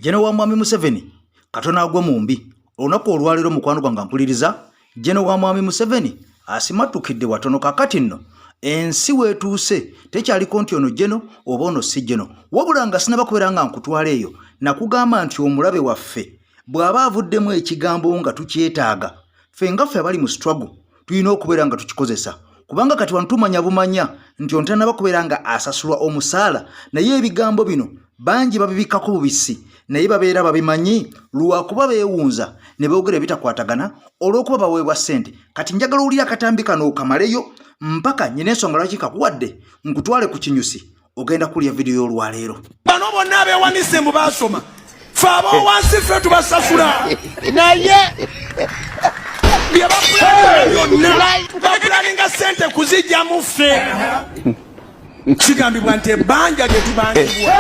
Jeno wa Mwami Museveni katono agwe mu mbi. Olunaku olwaleero mukwano gwange mpuliriza, Jeno wa Mwami Museveni asimattukidde watono. Kakati nno ensi weetuuse tekyaliko nti ono Jeno oba ono si Jeno, wabula nga sinaba kubeera nga nkutwala eyo, nakugamba nti omulabe waffe bw'aba avuddemu ekigambo nga tukyetaaga, ffe nga ffe abali mu struggle tulina okubeera nga tukikozesa, kubanga kati wano tumanya bumanya nti ono tanaba kubeera nga asasulwa omusaala, naye ebigambo bino bangi babibikkako bubisi, naye babeera babimanyi lwakuba beewunza ne boogera ebitakwatagana olw'okuba baweebwa ssente. Kati njagala owulire akatambi kano okamaleyo mpaka nyina ensonga lwaki kakuwadde nkutwale ku kinyusi. Ogenda kulya vidiyo y'olwaleero. Bano bonna abeewanise mbu baasoma, fe ab'owansi ffe tubasasula, naye bye bapulaninga byonna bapulaninga ssente kuzijjamu ffe. Kigambibwa nti ebbanja lye tubangibwa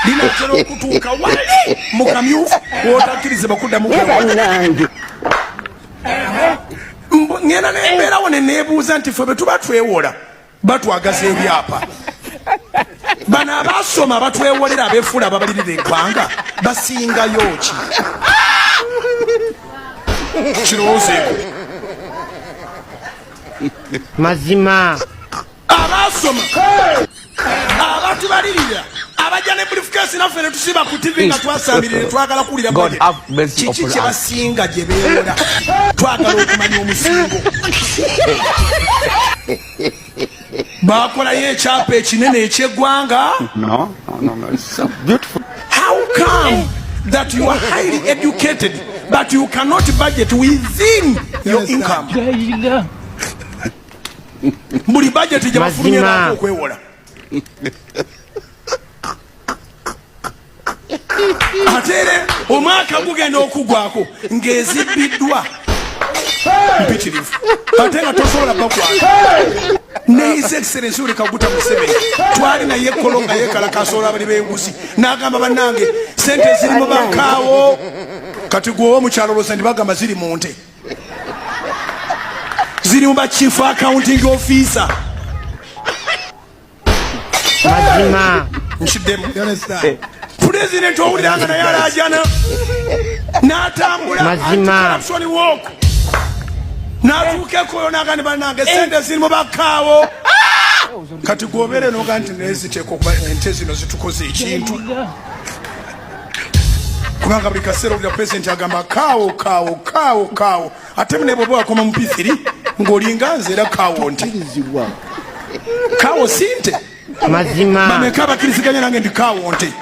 linatera okutuuka wali mu kamyufu wotakkirizibwa kuddamu. Ngenda nembeerawo ne neebuuza nti ffe bwe tuba twewola batwagaza ebyapa, bano abasoma batwewolera abefuula ababalirira eggwanga basingayo ki? Kirowoozeeko. Mazima. Abasoma abatubalirira abajja ne briefcase naffe ne tusiba ku TV nga twasambirire twagala kuwulira kiki kye basinga gye beewola. Twagala okumanya omusingo. Bakolayo ekyapa ekinene ekyeggwanga. No, no, no, it's so beautiful. How come that you are highly educated but you cannot budget within your income? Buli budget gye bafulumye Mazima. okwewola, ate era omwaka gugenda okugwako ng'ezibbiddwa mpitirivu, ate nga tosobola bakwata. Ne His Excellence Yoweri Kaguta Museveni twali naye ekkolo nga yekalakaasa abali b'enguzi, n'agamba, "Bannange, sente ziri mu bankaawo." Kati gweowa omukyalo olowooza nti bagamba ziri mu nte, ziri mu ba chief accounting officer. Mazima. Nkiddemu, pulezidenti owulira nga naye alajana n'atambula Mazima. Anti-corruption walk, n'atuuka ekoyo naga ne, "Bannange, sente ziri mu bakaawo." Kati gwobeere noga nti naye ziteeka okuba ente zino zitukoze ekintu, kubanga buli kaseera owulira pulezidenti agamba kaawo, kaawo, kaawo, kaawo. Ate ne bwoba wakoma mu P3 ng'olinga nze, era kaawo nte, kaawo si nte. Mazima. Bameka abakkiriziganya nange ndi kaawo nte?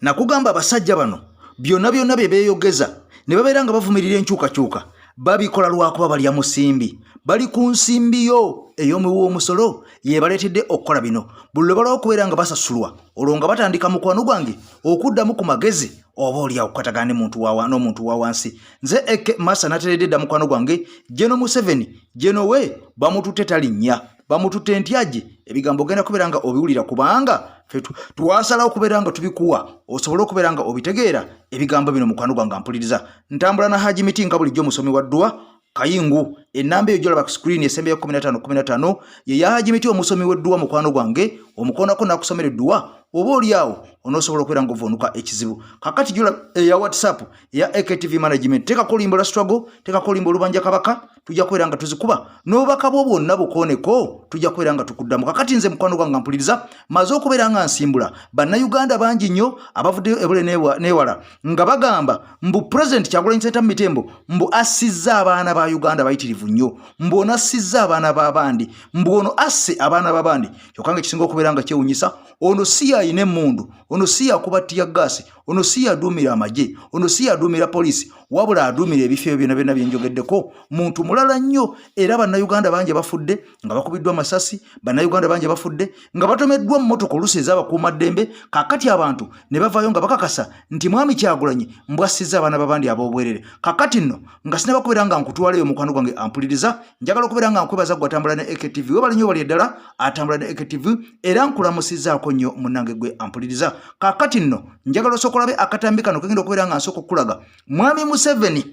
Nakugamba abasajja bano byonna byonna bye beeyogeza ne babeera nga bavumirira enkyukakyuka, babikola lwakuba balya musimbi, bali ku nsimbi yo ey'omuwi w'omusolo yebaleetedde okukola bino. Buli lwe balwawo okubeera nga basasulwa, olwo nga batandika, mukwano gwange, okuddamu ku magezi oba oli awo kukwatagana n'omuntu wa wansi. Nze Eke Masa nateredde dda, mukwano gwange. Jeno Museveni, jeno we bamututte talinnya, bamututte ntyagi. Ebigambo ogenda kubeera nga obiwulira, kubanga ffe twasalawo okubeera nga tubikuwa osobole okubeera nga obitegeera ebigambo bino. Mukwano gwange ampuliriza, ntambula na Haji Miti nga bulijjo omusomi wa dduwa kayingu. Enamba eyo gyolaba ku screen esembeyo 15 15 ye ya Haji Miti, omusomi w'edduwa. Mukwano gwange, omukoonako nakusomera edduwa, oba oli awo onoosobola okubeera nga ovuunuka ekizibu. Kakati gyola eya WhatsApp eya AKTV Management, teekako oluyimba lwa struggle, teekako oluyimba olubanja kabaka, tujja kubeera nga tuzikuba n'obubaka bwo bwonna bukooneko, tujja kubeera nga tukuddamu. Kakati nze mukwano gwange mpuliriza, maze okubeera nga nsimbula Bannayuganda bangi nnyo abavuddeyo ebule n'ewala nga bagamba mbu President Kyagulanyi Ssentamu Mitembo mbu assizza abaana ba Uganda bayitirivu nnyo, mbu ono assizza abaana b'abandi, mbu ono asse abaana b'abandi. Kyokka nga ekisinga okubeera nga kyewunyisa, ono si yayina emmundu. Ono si yakuba tiyagaasi, ono si yaduumira amagye, ono si yaduumira poliisi, wabula aduumira ebifo ebyo byonna byonna byenjogeddeko muntu mulala nnyo. Era Bannayuganda bangi bafudde nga bakubiddwa amasasi, Bannayuganda bangi bafudde nga batomeddwa mu mmotoka oluusi ez'abakuumaddembe. Kakati abantu ne bavaayo nga bakakasa nti Mwami Kyagulanyi mbwassizza abaana babandi ab'obwerere. Kakati nno nga sinaba kubeera nga nkutwalayo, mukwano gwange ampuliriza, njagala okubeera nga nkwebaza gwe atambula ne AKTV. Webale nnyo, wali eddala atambula ne AKTV, era nkulamusizaako nnyo munnange gwe ampuliriza. Kakati nno njagala osooka olabe akatambi kano kegenda okubeera nga nsooka okukulaga Mwami Museveni.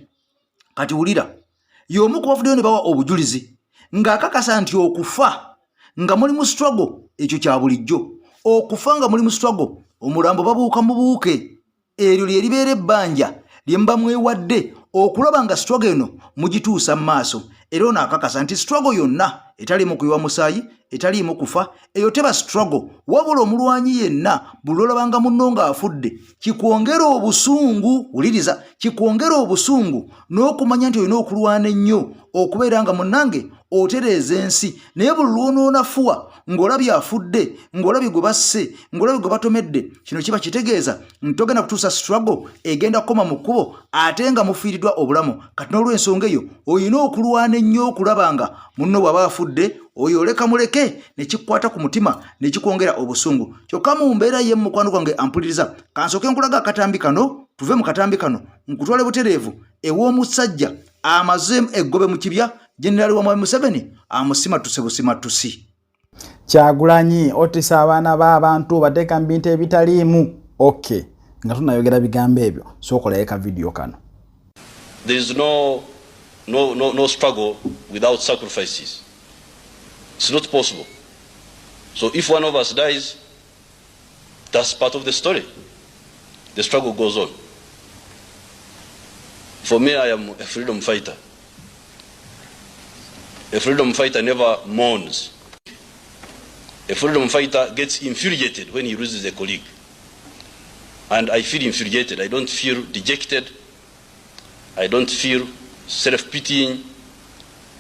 Kati wulira, y'omu ku bavuddeyo ne bawa obujulizi ng'akakasa nti okufa nga muli mu struggle ekyo kya bulijjo. Okufa nga muli mu struggle, omulambo babuuka mubuuke, eryo lye libeera ebbanja lye muba mwewadde okulaba nga struggle eno mugituusa mu maaso. Era ono akakasa nti struggle yonna etaliimu kuyiwa musaayi, etaliimu kufa, eyo teba struggle. Wabula omulwanyi yenna buli lwolabanga munno ng'afudde, kikwongera obusungu. Wuliriza, kikwongera obusungu n'okumanya nti olina okulwana ennyo okubeera nga munnange otereeza ensi. Naye buli lwonoonafuwa ng'olabye afudde, ng'olabye gwe basse, ng'olabye gwe batomedde, kino kiba kitegeeza nti togenda kutuusa struggle, egenda kukoma mu kkubo ate nga mufiiriddwa obulamu. Kati n'olw'ensonga eyo olina okulwana ennyo okulaba nga munno bw'aba afudde, oyo oleka muleke, ne kikukwata ku mutima ne kikwongera obusungu. Kyokka mu mbeera ye, mukwano gwange ampuliriza, kansooke nkulaga akatambi kano. Tuve mu katambi kano nkutwale butereevu ew'omusajja amaze eggobe mu kibya, Jenerali wa Mwami Museveni amusimatuse busimatusi. Kyagulanyi otisa abaana b'abantu, bateeka mu bintu ebitaliimu. Ok, nga tunayogera bigambo ebyo, sookolayo ka vidiyo kano. There is no struggle without sacrifices. It's not possible. So if one of us dies, that's part of the story. The struggle goes on. For me, I am a freedom fighter. A freedom fighter never mourns. A freedom fighter gets infuriated when he loses a colleague. And I feel infuriated. I don't feel dejected. I don't feel self-pitying.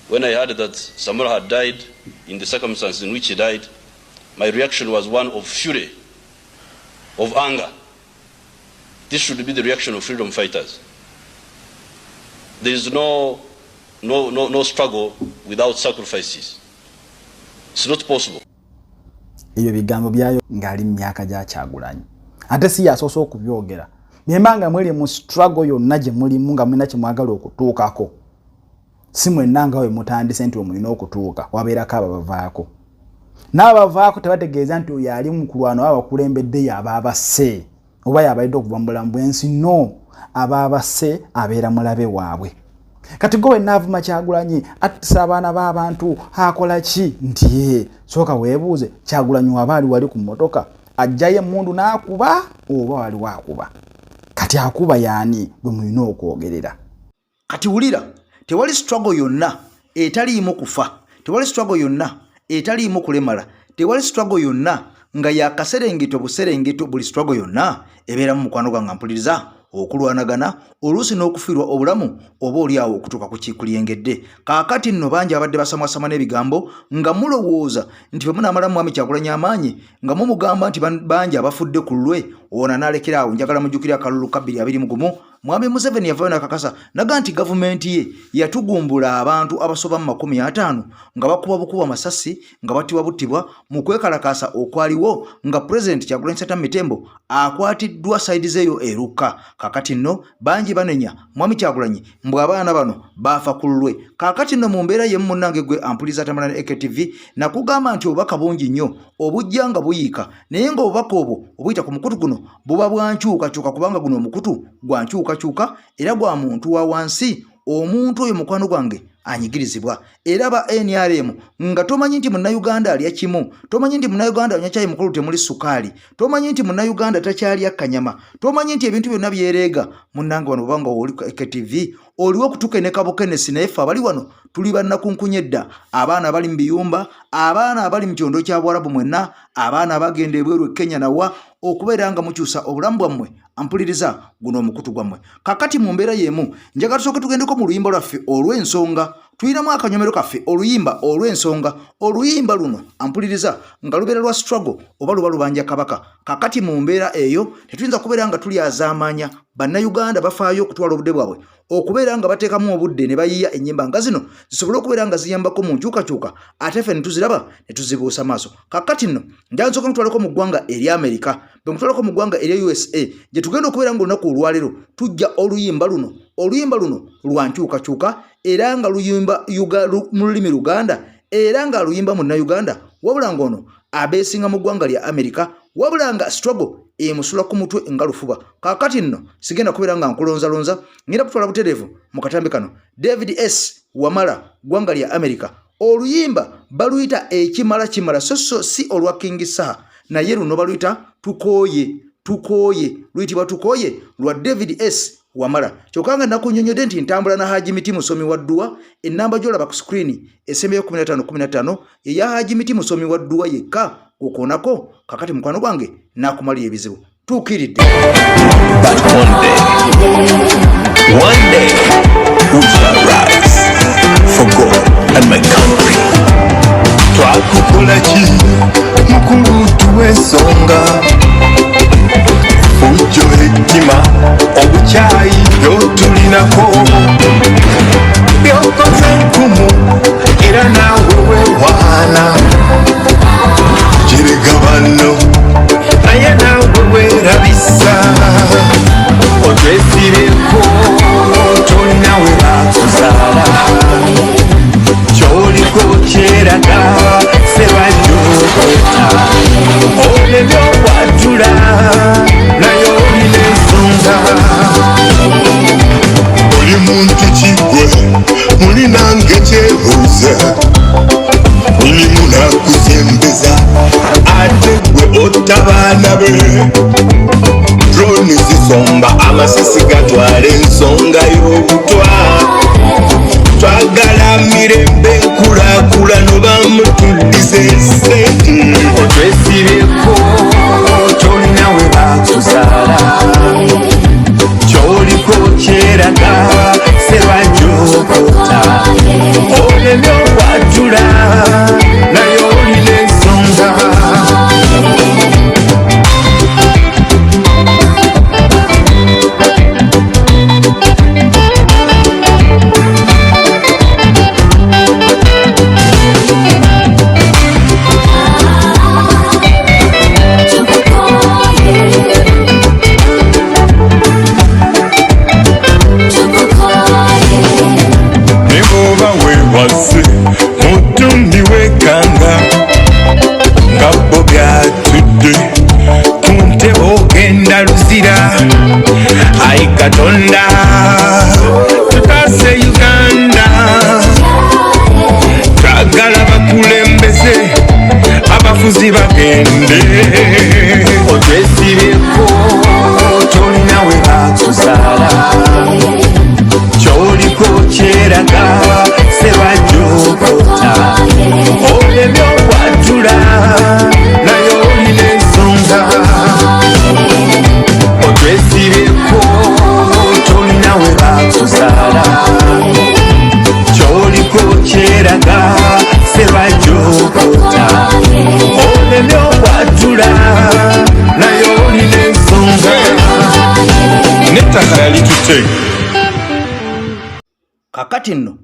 When I heard that Samora had died in the circumstances in which he died, my reaction was one of fury, of anger. This should be the reaction of freedom fighters. There is no struggle without sacrifices. It's not possible. Ebyo bigambo byayo ng'ali mu myaka gya Kyagulanyi, ate si yasoose okubyogera. Byemba nga mweri mu struggle yonna gye mulimu, nga mulina kyemwagala okutuukako, si mwenna nga we mutandise nti omulina okutuuka, wabeerako ababavaako. N'abavaako tebategeeza nti oyo ali mu kulwana oba abakulembedde yaba abasse oba yabalidde okuva mu bulamu bw'ensi. No, aba abasse abeera mulabe waabwe. Kati gwe wenna avuma Kyagulanyi attisa abaana b'abantu, akola ki, nti ye sooka weebuuze, Kyagulanyi waba ali wali ku mmotoka ajjayo emmundu n'akuba oba waliwo akuba? Kati akuba yaani gwe mulina okwogerera? Kati wulira, tewali struggle yonna etaliimu kufa, tewali struggle yonna etaliimu kulemala, tewali struggle yonna nga yakaserengeto buserengeto. Buli struggle yonna ebeeramu, mukwano gwange mpuliriza, okulwanagana, oluusi n'okufiirwa obulamu oba oli awo okutuuka ku kikulyengedde. Kaakati nno bangi abadde basamwasama n'ebigambo nga mulowooza nti bwe munaamalamu Mwami Kyagulanyi amaanyi nga mumugamba nti bangi abafudde ku lulwe, ono anaalekera awo. Njagala mujjukire akalulu ka 2021. Mwami Museveni yavayo nakakasa naga nti gavumenti ye yatugumbula abantu abasoba mu 50 nga bakuba bukuba masasi, nga battibwa buttibwa mu kwekalakaasa okwaliwo nga Pulezidenti Kyagulanyi Ssentamu Mitembo akwatiddwa side zeeyo erukka. Kakati nno bangi banenya Mwami Kyagulanyi mbwe abaana bano baafa ku lulwe. Kakati nno mu mbeera yemu, munnange gwe ampuliza atamala ne AKTV, nakugamba nti obubaka bungi nnyo obujja nga buyiika, naye ng'obubaka obwo obuyita ku mukutu guno buba bwa nkyukakyuka, kubanga guno omukutu gwa nkyukakyuka era gwa muntu wa wansi, omuntu oyo mukwano gwange anyigirizibwa. Era ba NRM, nga tomanyi nti Munnayuganda alya kimu, tomanyi nti Munnayuganda anywa kyayi mukulu temuli sukaali, tomanyi nti Munnayuganda takyalya kanyama, tomanyi nti ebintu byonna byereega. Munnange, wano obanga oli ku AKTV oliwo okutukeneka bukenesi, naye ffe abali wano tuli bannakunkunya edda. Abaana abali mu biyumba, abaana abali mu kyondo kya Bwarabu, mwenna abaana abagenda ebweru e Kenya nawa okubeera nga mukyusa obulamu bwammwe, ampuliriza, guno omukutu gwammwe. Kakati mu mbeera y'emu njagala tusooke tugendeko mu luyimba lwaffe olw'ensonga. Tulinamu akanyomero kaffe oluyimba olw'ensonga. Oluyimba luno ampuliriza nga lubeera lwa struggle oba luba lubanja Kabaka. Kakati mu mbeera eyo tetuyinza kubeera nga tulyazaamanya. Bannayuganda bafaayo okutwala obudde bwabwe okubeera nga bateekamu obudde ne bayiiya ennyimba nga zino zisobole okubeera nga ziyambako mu nkyukakyuka, ate ffe ne tuziraba ne tuzibuusa maaso. Kakati nno njansooka nkutwaleko mu ggwanga erya Amerika, bwe nkutwalako mu ggwanga erya USA gye tugenda okubeera ng'olunaku olwaleero tujja oluyimba luno. Oluyimba luno lwa nkyukakyuka era nga luyimba mu lulimi Luganda era nga luyimba Munnayuganda, wabula ng'ono abeesinga mu ggwanga lya Amerika, wabula nga struggle emusula ku mutwe nga lufuba. Kaakati nno sigenda kubeera nga nkulonzalonza, ngenda kutwala butereevu mu katambi kano. David S Wamala, ggwanga lya Amerika. Oluyimba baluyita Ekimala Kimala, so so si olwa King Saha, naye luno baluyita Tukooye, Tukooye, luyitibwa Tukooye lwa David S Wamala. Kyokka nga nakunyonyodde nti ntambula na Haji Miti musomi wa dduwa. Ennamba gy'olaba ku screen esembeyo 15 15 eya Haji Miti musomi wa dduwa yekka gwokoonako. Kakati mukwano gwange nakumalira ebizibu tuukiridde. But one day, one day, we shall rise for God and my country. Twakukola ki mukulu tuwensonga fujjo ettima obukyayi byotulinako byokoze nkumu era naawe wewaana kirega banno naye naawe werabisa otwesibeko tolina we bakuzaala kyoliko kyeraga sebajokota olemye okwatula naye olina ensonga. Oli muntu kigwe mulinange kyebuuza mulimu nakusembeza ate gwe otta baana be droni zisomba amasasi gatwala ensonga y'obutwa twagala mirembe nkulakulano bamutuddiza esente. Otwesibeko tolina we bakuzaala kyoliko kyeraga sebajokota olemye okwatula naye olina ensonga. Ne bw'oba weebase mutumbi weekanga nga bo byatudde ku ntebe ogenda luzira. Ayi Katonda tutaase Uganda, twagala bakulembeze abafuzi bagende. Otwesibeko tolina we bakuzaala kyoliko kyeraga sebajokota olemye okwatula naye olina ensonga. Otwesibeko tolina we bakuzaala kyoliko kyeraga sebajokota olemye okwatula naye olina ensonga. N'ettaka yalitute. Kakati nno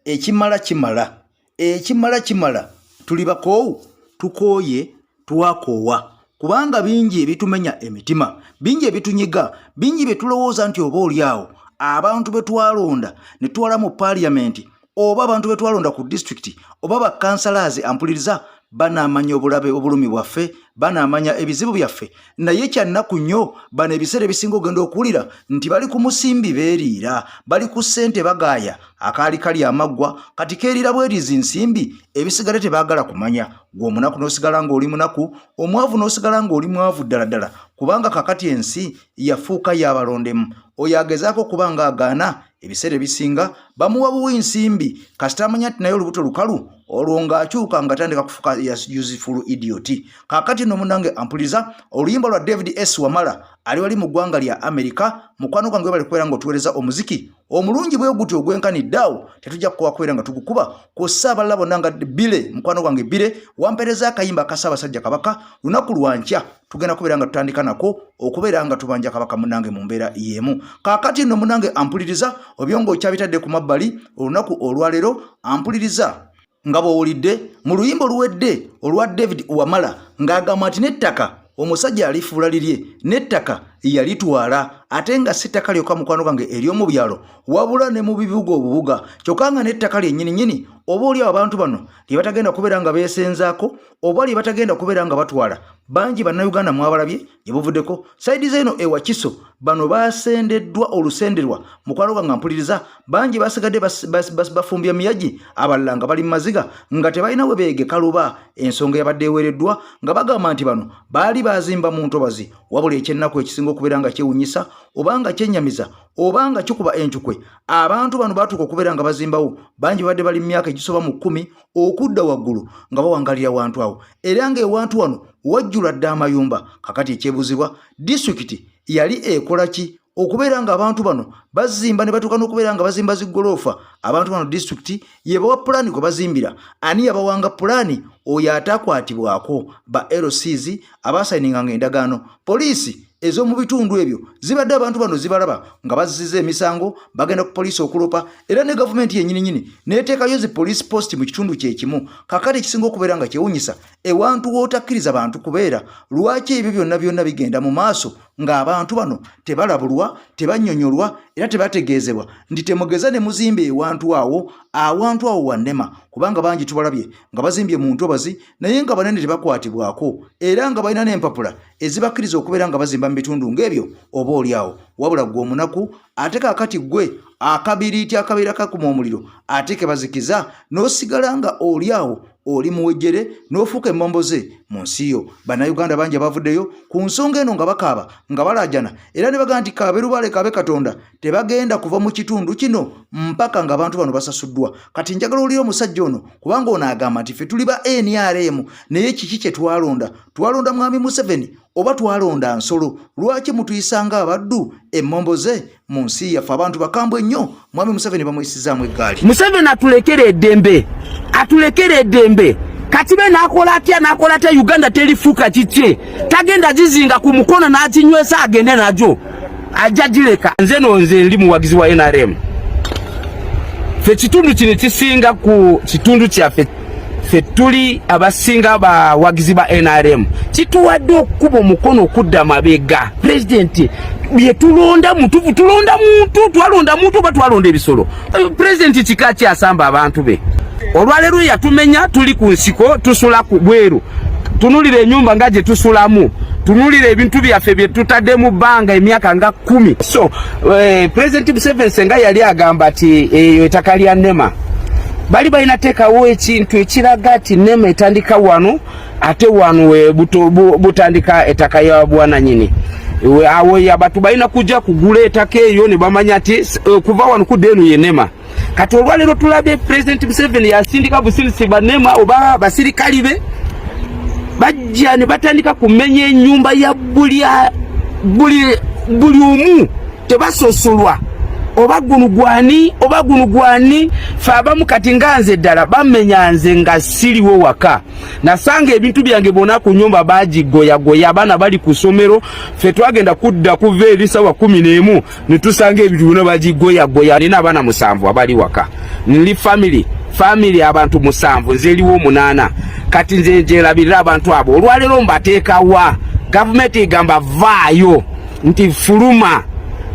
ekimala kimala, ekimala kimala, tuli bakoowu, tukooye, twakoowa, kubanga bingi ebitumenya emitima, bingi ebitunyiga, bingi bye tulowooza nti oba oli awo abantu be twalonda ne twala mu paaliyamenti oba abantu be twalonda ku disitulikiti oba bakansalazi ampuliriza banaamanya obulabe obulumi bwaffe, banaamanya ebizibu byaffe. Naye kyannaku nnyo bano ebiseera ebisinga ogenda okuwulira nti bali ku musimbi beeriira, bali ku ssente bagaaya akaali kali amaggwa, kati keeriira bweriizi nsimbi, ebisigale tebaagala kumanya. Gwe omunaku n'osigala ng'oli munaku, omwavu n'osigala ng'oli mwavu ddala ddala, kubanga kakati ensi yafuuka y'abalondemu. Oyo agezaako okuba ng'agaana ebiseera ebisinga bamuwa buwi nsimbi, kasita amanya nti naye olubuto lukalu, olwo ng'akyuka ng'atandika kufuka useful idiot. Kaakati nno munnange ampuliriza, oluyimba lwa David S Wamala ali wali mu ggwanga lya Amerika. Mukwano gwange, webale kubeera ng'otuweereza omuziki omulungi bwe gutyo ogwenkanidde awo. Tetujja kukowa kubeera nga tugukuba kw'ossa abalala bonna nga Bile. Mukwano gwange Bile wampeereza akayimba aka Ssaabasajja Kabaka. Lunaku lwankya tugenda kubeera nga tutandika nako okubeera nga tubanja Kabaka munange mu mbeera y'emu. Kaakati nno munange ampuliriza, obyongo okyabitadde ku mabbali olunaku olwaleero. Ampuliriza, nga bw'owulidde mu luyimba oluwedde olwa David Wamala ng'agamba nti n'ettaka omusajja alifuula lirye, n'ettaka yalitwala, ate nga si ttaka lyokka, mukwano gwange, ery'omu byalo, wabula ne mu bibuga obubuga. Kyokka nga n'ettaka lyennyininyini oba oli awo abantu bano lye batagenda kubeera nga beesenzaako oba lye batagenda kubeera nga batwala. Bangi Bannayuganda mwabalabye gye buvuddeko side z'eno ewa Kiso, bano basendeddwa olusenderwa. Mukwano gwange mpuliriza, bangi basigadde bafumbya miyagi, abalala nga bali mu maziga nga tebalina we beegeka luba. Ensonga yabadde eweereddwa nga bagamba nti bano baali bazimba mu ntobazi. Wabula ekyennaku ekisinga okubeera nga kyewunyisa oba nga kyennyamiza oba nga kikuba encukwe, abantu bano baatuuka okubeera nga bazimbawo, bangi babadde bali mu myaka egisoba mu 10 okudda waggulu nga bawangalira wantu awo, era ng'ewantu wano wajjula dda amayumba. Kakati ekyebuzibwa, disitulikiti yali ekola ki okubeera ng'abantu bano bazimba ne batuuka n'okubeera nga bazimba ziggoloofa? Abantu bano disitulikiti yebawa pulaani kwe bazimbira? Ani yabawanga pulaani oyo atakwatibwako? Ba LCs abaasayininganga endagaano, poliisi ez'omu bitundu ebyo zibadde abantu bano zibalaba nga bazziza emisango, bagenda ku poliisi okulopa, era ne gavumenti yennyininyini n'eteekayo zi police post mu kitundu kyekimu. Kakati ekisinga okubeera nga kyewunyisa, ewantu w'otakkiriza bantu kubeera, lwaki ebyo byonna byonna bigenda mu maaso ng'abantu bano tebalabulwa, tebannyonnyolwa era tebategeezebwa nti temugeza ne muzimba ewantu awo, awantu awo wannema? Kubanga bangi tubalabye nga bazimbye mu ntobazi, naye nga banene tebakwatibwako, era nga balina n'empapula ezibakkiriza okubeera nga bazimba mu bitundu ng'ebyo oba oli awo. Wabula ggwe omunaku, ate kaakati ggwe akabiriiti akabeera kakuma omuliro ate ke bazikiza, n'osigala nga oli awo oli muwejjere n'ofuuka emmomboze mu nsi yo. Bannayuganda bangi abavuddeyo ku nsonga eno nga bakaaba, nga balaajana, era ne bagamba nti kaabe lubaale kaabe Katonda, tebagenda kuva mu kitundu kino mpaka ng'abantu bano basasuddwa. Kati njagala olire omusajja ono, kubanga ono agamba nti ffe tuli ba NRM, naye kiki kye twalonda? Twalonda Mwami Museveni oba twalonda nsolo? Lwaki mutuyisanga abaddu, emmomboze mu nsi yaffe? Abantu bakambwe nnyo. Mwami Museveni bamuyisizaamu eggaali. Museveni atulekere eddembe, atulekere eddembe. Kati be nakola atya, nakola atya, Uganda terifuuka kikye. Tagenda gizinga ku mukono n'aginywesa agende najo, ajja gireka. Nze no nze ndi muwagizi wa NRM. Ffe kitundu kino kisinga ku kitundu kyaffe, ffe tuli abasinga bawagizi ba NRM. Kituwadde okukuba omukono okudda mabega. Pulezidenti byetulonda mutufu, tulonda muntu, twalonda muntu oba twalonda ebisolo? Pulezidenti kika ki asamba abantu be? Olwaleero yatumenya, tuli ku nsiko, tusula ku bweru. Tunulira enyumba nga gye tusulamu, tunulira ebintu byaffe bye tutadde mu bbanga emyaka nga 10. So President Museveni senga yali agamba nti eyo ettaka lya NEMA, bali balina teekawo ekintu ekiraga nti NEMA etandika wano, ate wano we butandika ettaka ya bwananyini. Awo abantu balina kujja kugula ettaka eyo ne bamanya nti kuva wano kudda eno ye NEMA. Kati olwaleero tulabye President Museveni yasindika busindisi banema oba basirikali be, bajja ne batandika kumenya ennyumba ya buli buli buli omu, tebasosolwa oba guno gwani oba guno gwani. Fe abamu kati nga nze ddala bamenya nze nga siriwo waka, nasanga ebintu byange bona ku nyumba bagigoyagoya, abaana bali ku ssomero. Fe twagenda kudda kuva eri sawa 11 netusanga ebintu byona bagigoyagoya. Nina abaana musanvu abali waka, nli family abantu musanvu, nze eriwo omunaana. Kati nze njerabirira abantu abo, olwaleero mbateekawa? Gavumenti egamba vaayo nti fuluma,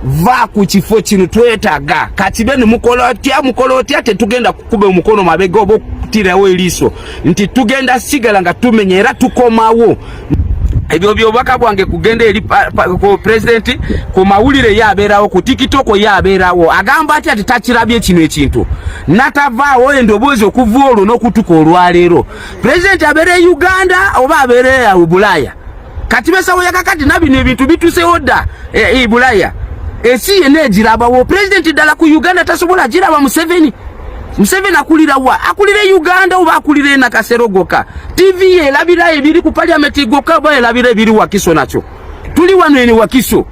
va ku kifo kino, twetaga. Kati be nemukola otya, mukola otya? Tetugenda kukuba omukono mabega oba okutirawo eriiso nti tugenda sigala nga tumenya era tukomawo. Ebyo byobubaka bwange kugenda eri ku pulezidenti. Ku mawulire ye abeerawo, ku TikTok ye abeerawo, agamba atya ati takirabye kino ekintu natavaawo endoboozi okuva olwo n'okutuka olwaleero? Pulezidenti abeera e Uganda oba abeera e Bulaaya? Kati besawo yakakati nabino ebintu bitusewo dda e Bulaya, ensi yenna egirabawo. Pulezidenti ddala ku Uganda tasobola giraba Museveni. Museveni akulira wa? Akulira Uganda oba akulira e Nakasero gokka? TV erabira ebiri ku parliament gokka oba erabira ebiri Wakiso nakyo? Tuli wano ene Wakiso.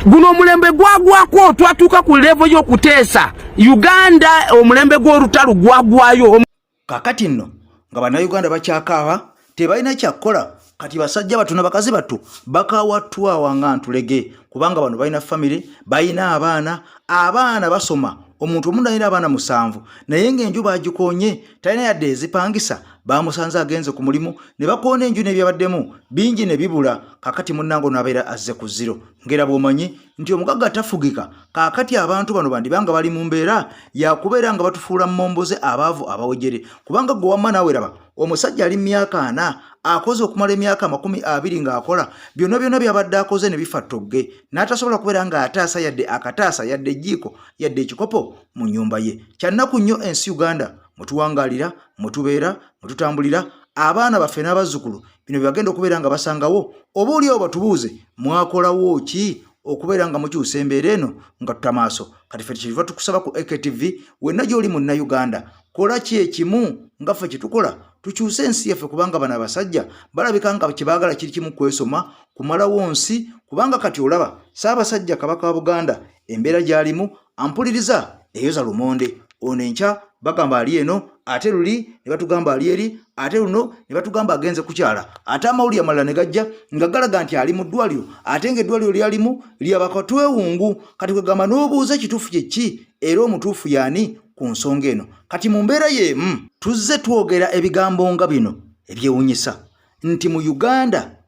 Guno omulembe gwagwako, twatuuka ku level y'okuteesa. Uganda omulembe gw'olutalo gwagwayo. Kakati nno nga bannayuganda bakyakaaba tebalina kyakukola kati basajja battu na bakazi battu bakawatwawa nga ntulege kubanga bano balina famire balina abaana abaana basoma omuntu omu alina abaana 7 naye ng'enju bagikonye talina yadde ezipangisa bamusanze agenze ku mulimu ne bakoona enju n'ebyabaddemu bingi ne bibula kakati munnange ono abeera azze ku zero ngera bw'omanyi nti omugagga tafugika kaakati abantu bano bandibanga bali mu mbeera yakubeera nga batufuula mmomboze abaavu abawejere kubanga gwe wamma naawe raba omusajja ali myaka 40 akoze okumala emyaka 20 ng'akola byonna byonna byabadde akoze ne bifa ttogge n'atasobola kubeera ng'ataasa yadde akataasa yadde ejjiiko yadde ekikopo mu nnyumba ye. Kyannaku nnyo ensi Uganda mutuwangaalira mutubeera mututambulira abaana baffe n'abazzukulu bino bye bagenda okubeera nga basangawo oba oli awo batubuuze mwakolawo ki okubeera nga mukyusa embeera eno nga tuta maaso. Kati ffe kyetuva tukusaba ku AKTV wenna gy'oli munnayuganda kola ki ekimu nga ffe kye tukola tukyuse ensi yaffe kubanga bano abasajja balabika nga kye baagala kiri kimu kwesoma kumalawo nsi kubanga kati olaba Ssaabasajja Kabaka wa Buganda embeera gy'alimu ampuliriza eyoza lumonde ono enkya bagamba ali eno ate luli ne batugamba ali eri ate luno ne batugamba agenze kukyala ate amawulire amalala ne gajja nga galaga nti ali mu ddwaliro ate ng'eddwaliro lyalimu lyabakatwewungu kati kwegamba n'obuuza ekituufu kye ki era omutuufu y'ani ku nsonga eno. Kati mu mbeera y'emu tuzze twogera ebigambo nga bino ebyewunyisa nti mu Uganda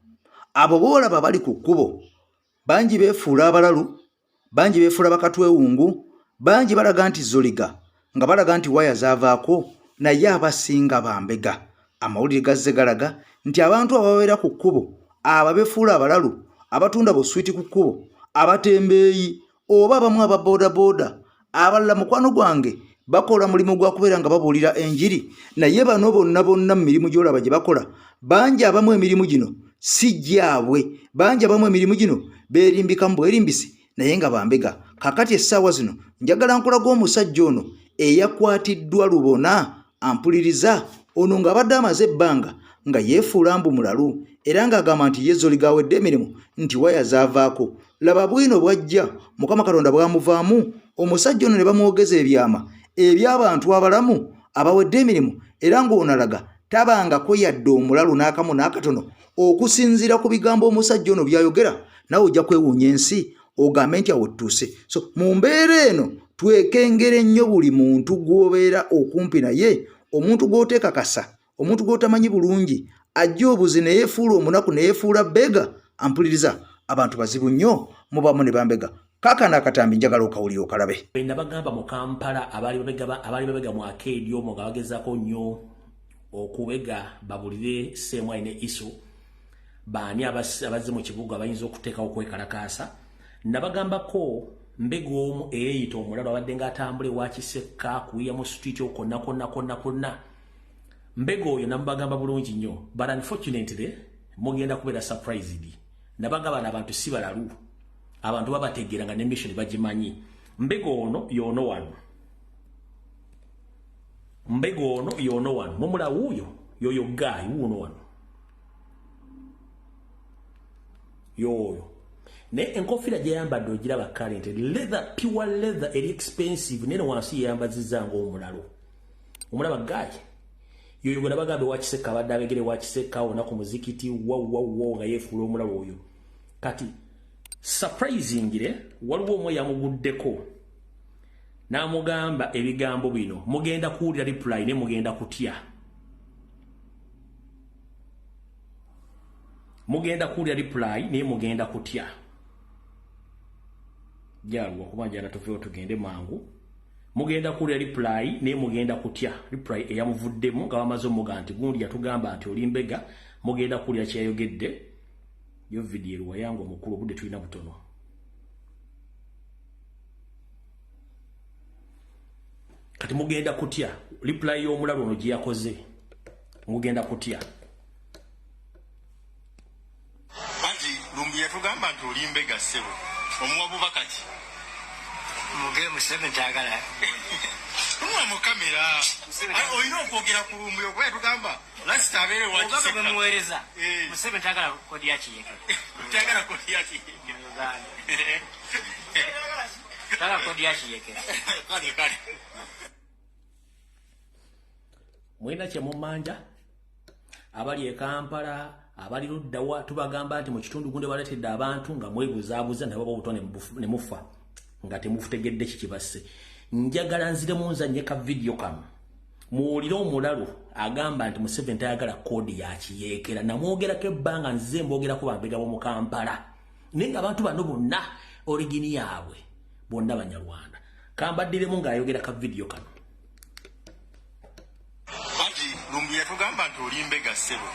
abo boolaba bali ku kkubo bangi beefuula abalalu bangi beefuula bakatwewungu bangi balaga nti zoliga nga balaga nti waya zaavaako naye abasinga bambega. Amawulire gazze galaga nti abantu ababeera ku kkubo abo abeefuula abalalu abatunda buswiti ku kkubo abatembeeyi oba abamu aba boodabooda abalala mukwano gwange bakola mulimu gwa kubeera nga babuulira enjiri naye bano bonna bonna mu mirimu gy'olaba gye bakola bangi abamu emirimu gino si gyabwe bangi abamu emirimu gino beerimbikamu bwerimbisi naye nga bambega. Kakati essaawa zino njagala nkulaga omusajja ono eyakwatiddwa lubona ampuliriza ono ng'abadde amaze ebbanga nga yeefuula mbu mulalu era ng'agamba nti ye zoli gawedde emirimu nti waya zaavaako. Laba bwino bwajja Mukama Katonda bwamuvaamu omusajja ono ne bamwogeza ebyama eby'abantu abalamu abawedde emirimu era ng'onalaga tabangako yadde omulalu n'akamu n'akatono okusinziira ku bigambo omusajja ono by'ayogera nawe ojja kwewuunya ensi ogambe nti awo tutuuse. So mu mbeera eno twekengere nnyo buli muntu gw'obeera okumpi naye omuntu gw'oteekakasa omuntu gw'otamanyi bulungi ajja obuzi ne yeefuula omunaku ne yeefuula bega ampuliriza abantu bazibu nnyo mubamu ne bambega. Kaakano akatambi njagala okawulire okalabe. Nabagamba mu Kampala abaali babega mu arcade omwo nga bagezaako nnyo okubega babulire Ssemwali ne Iso baani abazze mu kibuga abayinza okuteekawo okwekalakaasa. Nabagambako mbega omu eyeeyita omulalo abadde ng'atambula ewa Kisekka kuyiya mu street okwo konna konna konna konna. Mbega oyo namubagamba bulungi nnyo but unfortunately mugenda kubeera surprised. Nabagamba abantu si balalu abantu babategeera nga ne mission bagimanyi. Mbega ono y'ono wano. Mbega ono y'ono wano. Mumula wuuyo yoyo guy wuuno wano. Yoyo. Ne enkofiira gyeyambadde ogiraba current leather pure leather eri expensive nene wansi yeyambazizza ng'omulalo. Omulaba guy. Yoyo gwe nabagamba ewa Kisekka abadde abegere ewa Kisekka wonna ku muzikiti wa wa wa nga yeefuula omulalo oyo. Kati surprisingly waliwo omu yamuguddeko n'amugamba ebigambo bino mugenda kuwulira reply ne mugenda kutya. Mugenda kuwulira reply naye mugenda kutya. Jalwa kuba njala tuveewo tugende mangu. Mugenda kuwulira reply naye mugenda kutya. Reply eyamuvuddemu nga bamaze omuga nti gundi yatugamba nti oli mbega mugenda kuwulira kyeyayogedde. Yo video eruwa yangu omukulu obudde tulina butono. Kati mugenda kutya reply y'omulalo ono gye yakoze. Mugenda kutya. Anti Lumbi yatugamba nti oli mbega ssebo. Omuwa bubaka ki? Muge Museveni tayagala. Tunula mu kamera. Olina okwogera ku lumbuye okuba yatugamba lasita abeere Obubaka bwe muweereza, Eh. Museveni tayagala kodi ya kiyekera. Tayagala kodi ya kiyekera. Mu Uganda. Tayagala kodi ya kiyekera. Kale kale. Mulina kye mumanja abali e Kampala, abali luddawa, tubagamba nti mu kitundu gundi baleetedde abantu nga mwebuzaabuza ne baba obutwa ne mufa nga temufutegedde kikibasse. Njagala nziremu nzannye ka vidiyo kano muwulire omulalu agamba nti Museveni tayagala koodi ya kiyeekera. Namwogerako ebbanga, nzize mboogerako bambega b'omu Kampala, naye ng'abantu bano bonna origini yaabwe bonna Banyarwanda. Kambaddiremu ng'ayogera ka vidiyo kano. Anti lumbuye yatugamba nti oli mbega ssebo,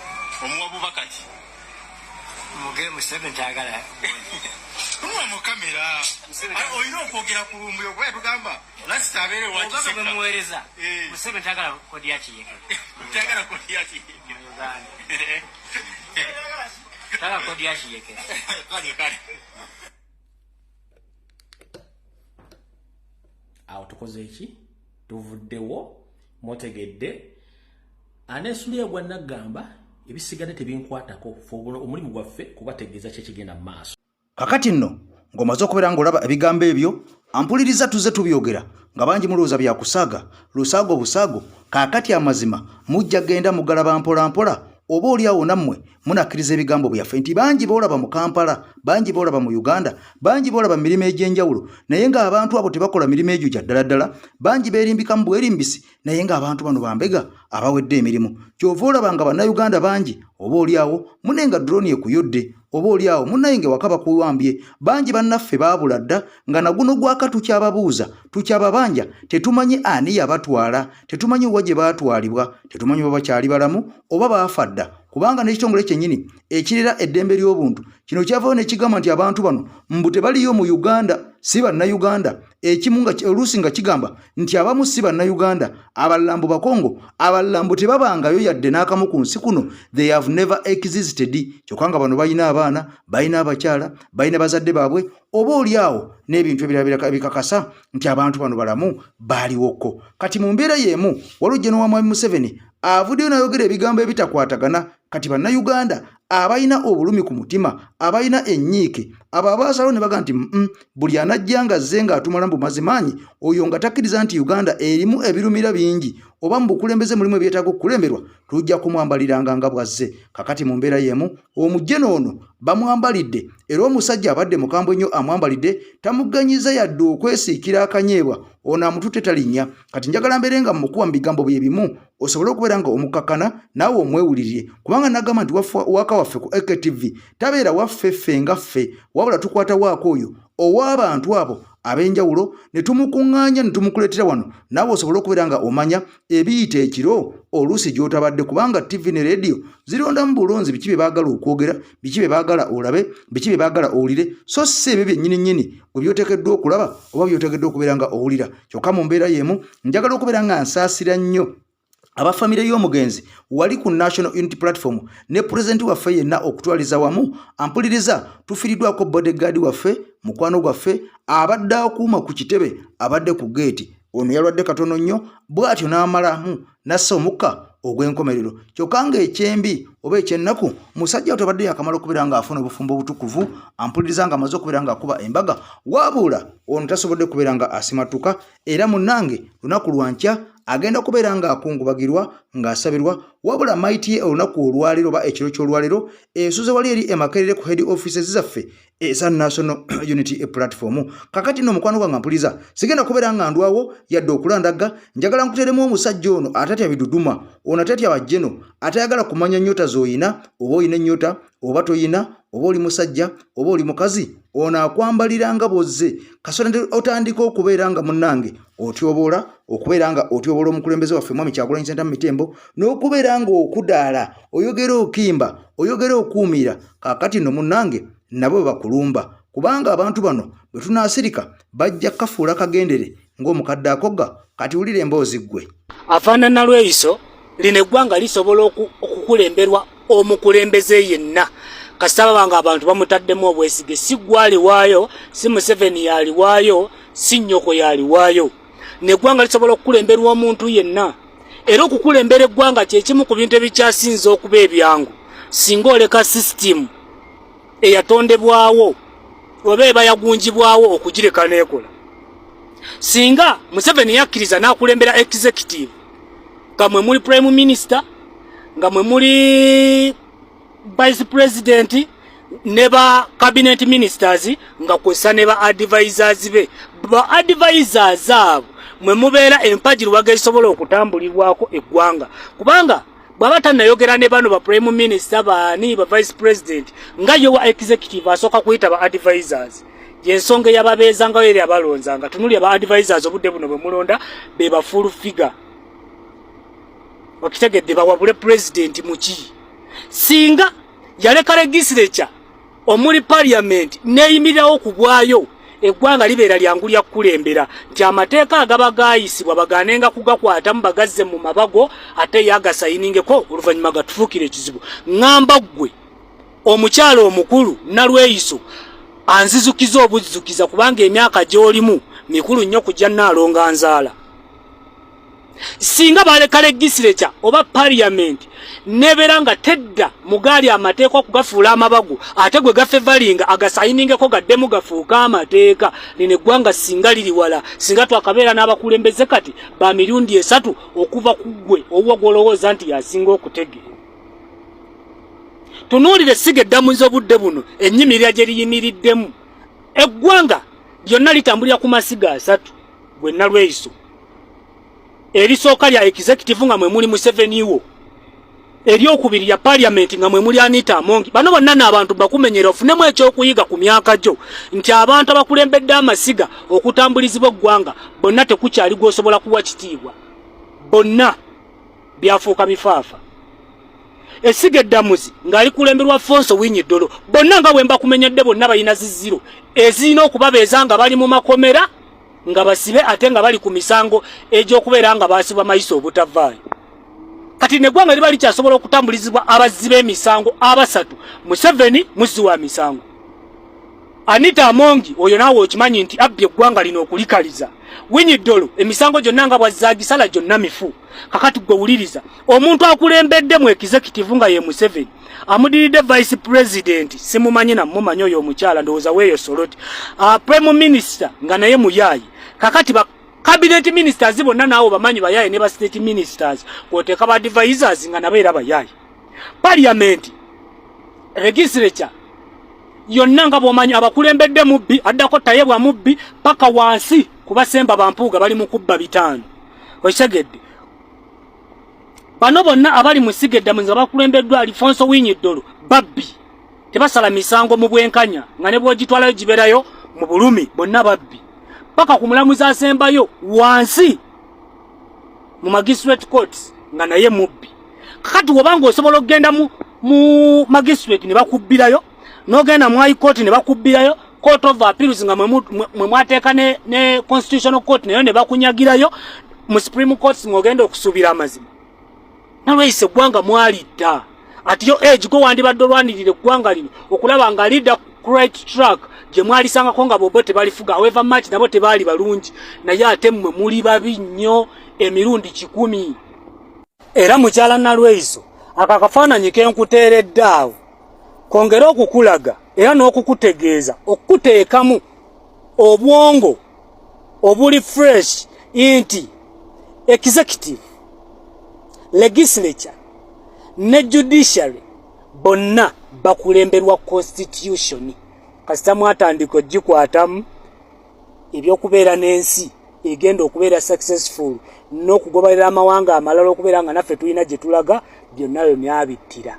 omuwa bubaka ki? Muge Museveni tayagala. Tunula mu kamera. Olina okwogera ku lumbuye okuba yatugamba lasita abeere Obubaka bwe muweereza, Eh. Museveni tayagala kodi ya kiyekera. Tayagala kodi ya kiyekera. Mu Uganda. Tayagala kodi ya kiyekera. Kale kale. Awo tukoze eki? Tuvuddewo, mutegedde. Aneesuliye gwa naggamba ebisigadde tebinkwatako, ffe omulimu gwaffe kubategeeza ki ekigenda mu maaso. Kakati nno ng'omaze okubeera ng'olaba ebigambo ebyo, ampuliriza tuzze tubyogera nga bangi mulowooza bya kusaaga lusaago busaago. Kaakati amazima mujja genda mugalaba mpola mpola, oba oli awo nammwe munakkiriza ebigambo byaffe nti bangi boolaba mu Kampala, bangi boolaba mu Uganda, bangi boolaba mu mirimu egy'enjawulo, naye ng'abantu abo tebakola mirimu egyo gya ddala ddala. Bangi beerimbikamu bwerimbisi, naye ng'abantu bano bambega abawedde emirimu. Ky'ova olaba nga Bannayuganda bangi, oba oli awo munne nga drone ekuyodde, oba oli awo munnaye nga ewaka bakuwambye. Bangi bannaffe baabula dda nga naguno gwaka tukyababuuza, tukyababanja, tetumanyi ani yabatwala, tetumanyi wa gye baatwalibwa, tetumanyi oba bakyali balamu oba baafa dda, kubanga n'ekitongole kyennyini ekirera eddembe ly'obuntu kino kyavaayo ne kigamba nti abantu bano mbu tebaliyo mu Uganda, si Bannayuganda. Ekimu nga oluusi nga kigamba nti abamu si Bannayuganda, abalala mbu Bakongo, abalala mbu tebabangayo yadde n'akamu ku nsi kuno, they have never existed. Kyokka nga bano balina abaana, balina abakyala, balina bazadde baabwe, oba oli awo n'ebintu ebirala ebikakasa nti abantu bano balamu, baaliwoko. Kati mu mbeera y'emu waliwo General wa Mwami Museveni avuddeyo n'ayogera ebigambo ebitakwatagana. Kati Bannayuganda abalina obulumi ku mutima, abalina ennyiike, abo abaasalawo ne baga nti buli anajja nga azze ng'atumala mbu mazimaanyi, oyo nga takkiriza nti Uganda erimu ebirumira bingi oba mu bukulembeze mulimu ebyetaaga okukulemberwa, tujja kumwambaliranga nga bw'azze. Kakati mu mbeera y'emu omujjeno ono bamwambalidde, era omusajja abadde mukambwe nnyo amwambalidde, tamuganyiza yadde okwesiikira akanyeebwa, ono amututte talinnya. Kati njagala mbeere nga mmukuba mu bigambo bye bimu osobole okubeera nga omukakkana naawe omwewulirire, kubanga nagamba nti waka waffe ku AKTV tabeera waffe ffe nga ffe, wabula tukwata waako oyo ow'abantu abo ab'enjawulo ne tumukuŋŋaanya ne tumukuleetera wano naawe osobole okubeera nga omanya ebiyita ekiro oluusi gy'otabadde, kubanga TV ne rediyo zirondamu bulonzi biki bye baagala okwogera, biki bye baagala olabe, biki bye baagala owulire, so si ebyo byennyini nnyini gwe by'oteekeddwa okulaba oba by'oteekeddwa okubeera nga owulira. Kyokka mu mbeera y'emu njagala okubeera nga nsaasira nnyo aba famire y'omugenzi wali ku National Unity Platform ne pulezidenti waffe yenna okutwaliza wamu. Ampuliriza, tufiiriddwako bodyguard waffe, mukwano gwaffe abadde akuuma ku kitebe, abadde ku geeti. Ono yalwadde katono nnyo bw'atyo n'amalamu n'assa omukka ogw'enkomerero. Kyokka ng'ekyembi oba ekyennaku, musajja we tabadde yakamala okubeera ng'afuna obufumbo obutukuvu, ampuliriza, ng'amaze okubeera ng'akuba embaga, wabula ono tasobodde kubeera nga asimatuka. Era munnange lunaku lwankya agenda kubeera ng'akungubagirwa, ng'asabirwa, wabula maiti ye olunaku olwaleero oba ekiro ky'olwaleero esuze wali eri e Makerere ku head offices zaffe eza National Unity Platform. Kakati nno mukwano gwange mpuliza, sigenda kubeera nga ndwawo yadde okulandagga. Njagala nkuteremu omusajja ono atatya biduduma, ono atatya bajjeno, atayagala kumanya nnyota z'oyina, oba oyina ennyota oba toyina, oba oli musajja oba oli mukazi, ono akwambalira nga bw'ozze. Kasita otandika okubeera nga munnange otyoboola, okubeera nga otyoboola omukulembeze waffe Mwami Kyagulanyi Ssentamu Mitembo, n'okubeera nga okudaala, oyogera okimba, oyogera okuumira, kaakati nno munnange nabo bwe bakulumba, kubanga abantu bano bwe tunaasirika bajja kukafuula kagendere ng'omukadde akogga. Kati wulira emboozi ggwe. Afaanana lweyiso lino eggwanga lisobola okukulemberwa omukulembeze yenna kasita baba nga abantu bamutaddemu obwesige. Si gwaliwaayo, si Museveni yaliwaayo, si nnyoko yaliwaayo. Neggwanga lisobola okukulemberwa omuntu yenna, era okukulembera eggwanga kyekimu ku bintu ebikyasinze okuba ebyangu singa oleka sisitimu eyatondebwawo oba eba yagunjibwawo okugireka n'ekola. Singa Museveni yakkiriza n'akulembera executive nga mwe muli prime minister, nga mwe muli vice president ne ba cabinet ministers, nga kwessa ne ba advisors be, ba advisors abo mwe mubeera empagi luwaga ezisobola okutambulirwako eggwanga, kubanga bw'aba tannayogera ne bano ba prime minister baani ba vice president, nga ye wa executive asooka kuyita ba advisors. Yensonga eyababeezangayo eri abalonzanga. Tunulya ba advisors obudde buno bwe mulonda be ba full figure, okitegedde? Bawabule president muki? Singa yaleka legislature omuli parliament neyimirirawo ku bwayo, eggwanga libeera lyangu lya kukulembera, nti amateeka agaba gaayisibwa baganenga kugakwatamu bagazze mu mabago ate ye agasayiningeko oluvannyuma gatufuukire ekizibu. Ŋŋamba ggwe omukyalo omukulu Nalweyiso, anzizukiza obuzzukiza, kubanga emyaka gy'olimu mikulu nnyo kujja naalonga nzaala. Singa baleka legislature oba parliament nebeera nga tedda mugaali amateeka okugafuula amabago, ate gwe gafevalinga agasayiningeko gaddemu gafuuke amateeka, lino eggwanga singa liri wala, singa twakabeera n'abakulembeze kati ba mirundi 3 okuva ku ggwe owuwa gw'olowooza nti yasinga okutegeera. Tunuulire essiga eddamuzi obudde buno ennyimirira gye liyimiriddemu. Eggwanga lyonna litambulira ku masiga 3, gwe Nalweyiso. Erisooka lya executive nga mwe muli Museveni wo, eryokubiri lya parliament nga mwe muli Anita Amongi. Bano bonna n'abantu bakumenyera ofunemu ekyokuyiga ku myaka gyo, nti abantu abakulembedde amasiga okutambulizibwa eggwanga bonna tekukyali gw'osobola kuwa kitiibwa, bonna byafuuka bifaafa. Essiga eddamuzi ng'alikulemberwa Fonso Winyi Ddolo, bonna nga bwe mbakumenyedde bonna balina ziziro ezirina okubabeeza nga bali mu makomera nga basibe, ate nga bali ku misango egy'okubeera nga baasibwa mayiso obutavaayo. Kati neggwanga liba likyasobola okutambulizibwa abazzi b'emisango abasatu: Museveni muzzi wa misango, Anita Amongi oyo naawe okimanyi nti abbye eggwanga lino okulikaliza, Winyi Ddolo emisango gyonna nga bwazaagisala gyonna mifu. Kakati gwe wuliriza omuntu akulembedde mu executive nga ye Museveni, amudiridde vice president simumanyi namumanyi oyo omukyala ndowooza weeyo Soroti, prime minister nga naye muyaayi. Kakati ba cabinet ministers bonna naawe bamanyi bayaayi, ne ba state ministers kwoteeka ba advisors nga nabo era bayaayi. Parliament, legislature yonna nga bw'omanyi abakulembedde mubbi, addako Tayebwa mubbi, paka wansi kubasemba bampuuga bali mu kubba 5. Okitegedde? Bano bonna abali mu ssiga eddamuzi nga bakulembeddwa Alfonso Winyi Ddolo babbi, tebasala misango mu bwenkanya, nga ne bw'ogitwalayo gibeerayo mu bulumi, bonna babbi, paka ku mulamuzi asembayo wansi mu magistrate courts nga naye mubbi. Kakati wobanga osobola okugenda mu magistrate ne bakubbirayo, n'ogenda mu high court ne bakubbirayo, court of appeals nga mwe mwateeka ne constitutional court nayo ne bakunyagirayo, mu supreme court ng'ogenda okusuubira amazima? Nalweyisa eggwanga mwalidda ati yo age go wandibadde olwanirira eggwanga lino okulaba nga lidda ku right track gye mwalisangako nga bobo tebalifuga. However much nabo tebaali balungi, naye ate mmwe muli babi nnyo emirundi 100. Era mukyala Nalweyiso, ako akafaananyi kenkuteeredde awo kongere okukulaga era n'okukutegeeza, okukuteekamu obwongo obuli fresh, nti executive, legislature ne judiciary bonna bakulemberwa constitution. Kasita mwatandika ogikwatamu, ebyokubeera n'ensi egenda okubeera successful n'okugoberera amawanga amalala okubeera nga naffe tulina gye tulaga, byonna byo myabittira.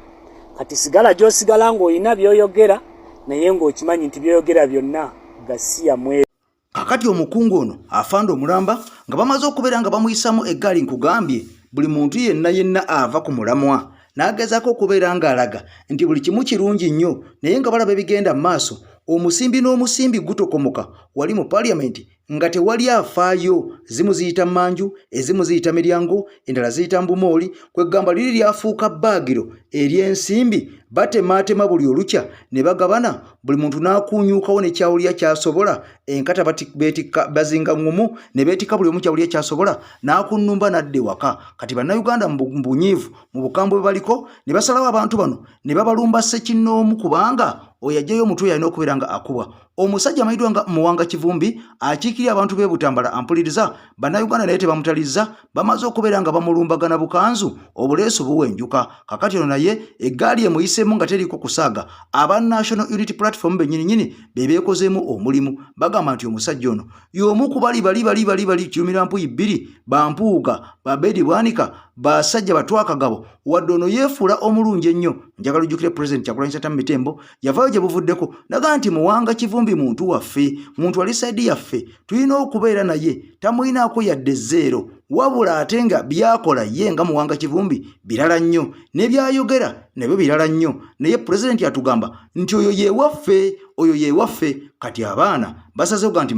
Kati sigala gy'osigala ng'olina by'oyogera, naye ng'okimanyi nti by'oyogera byonna gasiya mwe. Kakati omukungu ono afanda omulamba nga bamaze okubeera nga bamuyisamu eggaali, nkugambye buli muntu yenna yenna ava ku mulamwa n'agezaako okubeera ng'alaga nti buli kimu kirungi nnyo, naye nga balaba ebigenda mu maaso. Omusimbi n'omusimbi gutokomoka wali mu parliament nga tewali afaayo. Zimu ziyita manju, ezimu ziyita miryango, endala ziyita mbumooli. Kwegamba liri lyafuuka bbaagiro ery'ensimbi, batemaatema buli olukya ne bagabana, buli muntu n'akuunyuukawo ne kyawulya kyasobola. Enkata beetikka bazinga ŋŋumu ne beetikka buli omu kyawulya kyasobola n'akunnumba n'adda ewaka. Kati Bannayuganda mu bunyiivu, mu bukambwe bwe baliko, ne basalawo abantu bano ne babalumba ssekinnoomu, kubanga oyo aggyayo omutwe yalina okubeera nga akubwa. Omusajja amanyiddwa nga Muwanga Kivumbi akiikirira abantu b'e Butambala ampuliriza, Bannayuganda naye tebamutalizza, bamaze okubeera nga bamulumbagana bukanzu, obuleesu buwenjuka. Kakati ono naye eggaali emuyiseemu nga teriiko kusaaga. Aba National Unity Platform bennyininyini be beekozeemu omulimu, bagamba nti omusajja ono y'omu ku bali bali bali bali bali kirumira mpuyi bbiri, bampuuga, babedi bwanika, basajja batwakagabo. Wadde ono yeefuula omulungi ennyo, njagala ojjukire Pulezidenti Kyagulanyi Ssentamu Mitembo yavaayo gye buvuddeko naga nti Muwanga Kivumbi muntu waffe, muntu ali saidi yaffe, tulina okubeera naye, tamulinaako yadde zeero, wabula ate nga byakola ye nga Muwanga Kivumbi birala nnyo, ne byayogera nabyo birala nnyo, naye pulezidenti atugamba nti oyo yewaffe, oyo yewaffe. Kati abaana basazeewo ga nti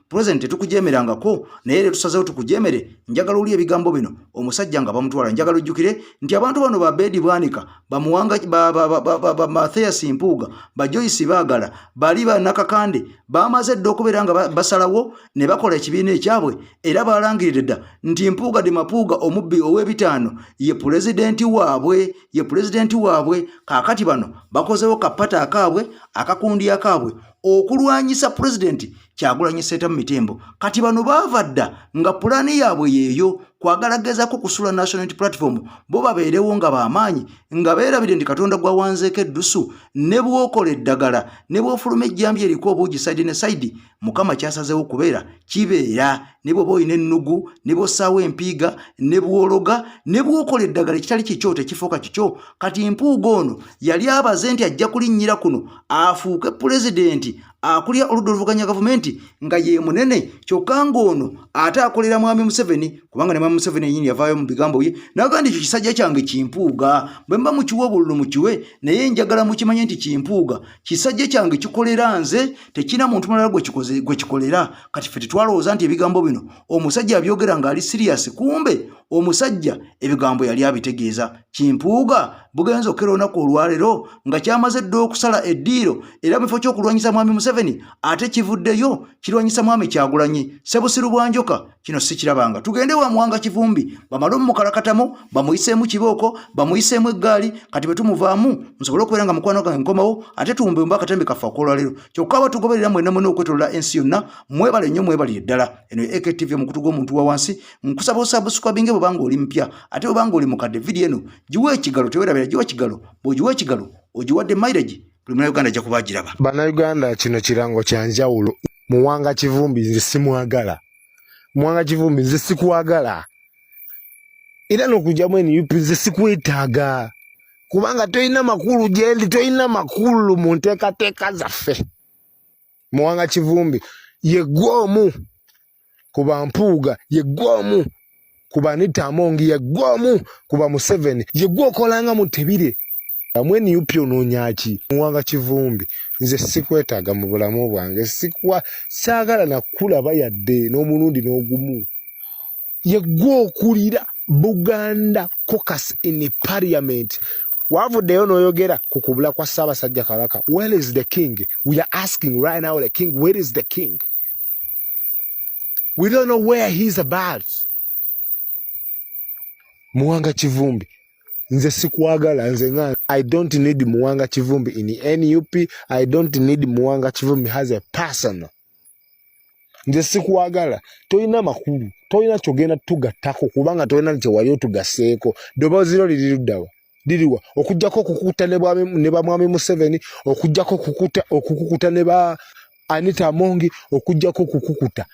pulezidenti tetukujemerangako, naye leero tusazeewo tukujemere. Njagala oli ebigambo bino omusajja nga bamutwala. Njagala ojjukire nti abantu bano ba Bedi Bwanika, bamuwanga ba Mathias Mpuuga, ba Joyce Baagala, bali ba Nakakande bamaze dda okubeera nga basalawo ne bakola ekibiina ekyabwe, era balangiridde dda nti Mpuuga de Mapuuga omubbi ow'ebitaano ye pulezidenti waabwe, ye pulezidenti waabwe. Kaakati bano bakozewo kapata akaabwe, akakundi akaabwe okulwanyisa pulezidenti Kyagulanyi Ssentamu Mitembo. Kati bano baava dda nga pulaani yaabwe yeeyo kwagala gezaako kusula National Unity Platform, bo babeerewo nga b'amaanyi, nga beerabire nti Katonda gwawanzeeko eddusu, ne bw'okola eddagala ne bw'ofuluma ejjambi eriko obuugi sayidi ne sayidi, Mukama kyasazeewo kubeera kibeera. Ne bw'oba olina ennugu, ne bw'ossaawo empiiga, ne bw'ologa, ne bw'okola eddagala ekitali kikyo tekifuuka kikyo. Kati Mpuuga ono yali abaze nti ajja kulinnyira kuno afuuke pulezidenti akulira oludda oluvuganya gavumenti nga ye munene, kyokka ng'ono ate akolera Mwami Museveni, kubanga ne Mwami Museveni yennyini yavaayo mu bigambo bye n'agamba nti ekyo kisajja kyange Kimpuuga, bwe mba mukiwa obululu mukiwe, naye njagala mukimanye nti Kimpuuga kisajja kyange kikolera nze, tekirina muntu mulala gwe kikolera. Kati ffe tetwalowooza nti ebigambo bino omusajja abyogera ng'ali siriyasi, kumbe omusajja ebigambo yali abitegeeza. Kimpuuga bugenza okukera olunaku olwaleero nga kyamaze dda okusala eddiiro, era mu kifo ky'okulwanyisa Mwami Museveni ate kivuddeyo kirwanyisa Mwami Kyagulanyi. Ssebusiru bwa njoka, kino sikirabanga. Tugende wa Muwanga Kivumbi bamale omumukalakatamu, bamuyiseemu kibooko, bamuyiseemu eggaali. Kati bwe tumuvaamu nsobole okubeera nga mukwano gwange nkomawo ate tuwumbewumbe akatambi kaffe akolwaleero. Kyokka abatugoberera mwenna mwena okwetolola ensi yonna mwebale nnyo, mwebalire ddala. Eno ye AKTV, omukutu gw'omuntu wa wansi. Nkusaba osubscribinge bwobanga oli mpya, ate bwobanga oli mukadde vidiyo eno giwe ekigalo, tewerabira giwa kigalo. Bw'ogiwa ekigalo ogiwadde mileage, buli Munnayuganda ajja kuba agiraba. Bannayuganda, kino kirango kya njawulo. Muwanga Kivumbi nze simwagala. Muwanga Kivumbi nze sikwagala, era n'okugyamu NUP nze sikwetaaga, kubanga tolina makulu gyendi, tolina makulu mu nteekateeka zaffe. Muwanga Kivumbi yeggwe omu ku bampuuga, yeggwe omu ku Banita Amongi, yeggwe omu ku ba Museveni, yeggwe okolanga mutebire amwe NUP onoonya ki? Muwanga Kivumbi nze sikwetaaga mu bulamu bwange, sikuwa, saagala nakulaba yadde n'omulundi n'ogumu. Yeggwe okulira Buganda Caucus in Parliament, wavuddeyo n'oyogera ku kubula kwa Ssaabasajja Kabaka. Where is the king? We are asking right now the king, where is the king? We don't know where he's about. Muwanga Kivumbi nze sikwagala, nze nga I don't need Muwanga Kivumbi in NUP. I don't need Muwanga Kivumbi as a person. Nze sikwagala, tolina makulu, tolina kyogenda tugattako, kubanga tolina kyewali otugaseeko. Ddoboozi lyo liri luddawa, liriwa? Okuggyako okukukuta ne bamwami Museveni, okuggyako okukukuta ne ba Anita Amongi, okuggyako okukukuta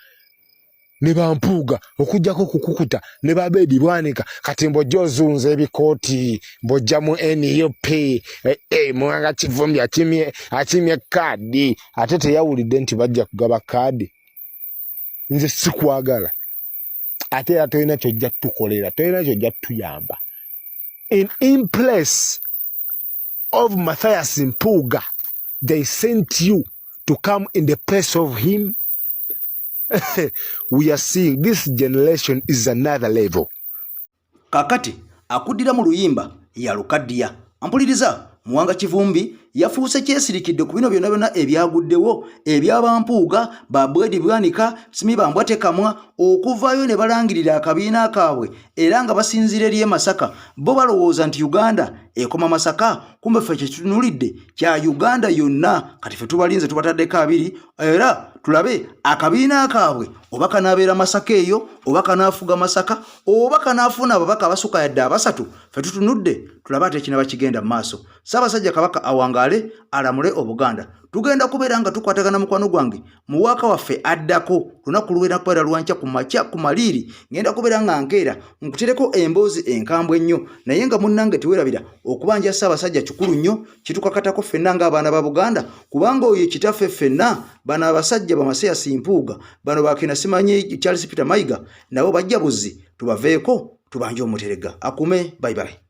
ne bampuuga, okuggyako okukukuta ne babedi Bwanika. Kati mbw'ojja ozunza ebikooti, mbw'ojja mu NUP, Muwanga Kivumbi akimye kaadi, ate teyawulidde nti bajja kugaba kaadi. Nze sikwagala, ate era tolina kyojja tukolera, tolina kyojja tuyamba. In place of Mathias Mpuuga, they sent you. to come in the place of him. We are seeing this generation is another level. Kakati akuddira mu luyimba yalukaddiya ampuliriza Muwanga Kivumbi yafuuse kyesirikidde ku bino byonna byonna ebyaguddewo ebyabampuuga babwedi bwanika simibambwa tekamwa okuvaayo ne balangirira akabiina kaabwe era nga basinziira eri e Masaka. Bo balowooza nti Uganda ekoma Masaka, kumbe ffe kyetutunulidde kya Uganda yonna. Kati ffe tubalinze, tubataddeko abiri era tulabe akabiina kaabwe oba kanaabeera Masaka eyo, oba kanaafuga Masaka, oba kanaafuna ababaka abasukka yadde abasatu. Ffe tutunudde tulabe ate ekinaba kigenda mu maaso. Ssaabasajja Kabaka awangaale, alamule Obuganda. Tugenda kubeera nga tukwatagana mukwano gwange mu waaka waffe addako lunaku lugenda kubeera lwankya ku makya ku maliiri. Ngenda kubeera nga nkeera nkutereko emboozi enkambwe ennyo, naye nga munnange tewerabira okubanja Ssaabasajja kikulu nnyo, kitukakatako ffenna ng'abaana ba Buganda, kubanga oyo kitaffe ffenna. Bano abasajja Bamaseyasi Mpuuga, bano bakina simanyi Charles Peter Mayiga, nabo bajja buzzi, tubaveeko tubanje Omuterega akume. Bye bye.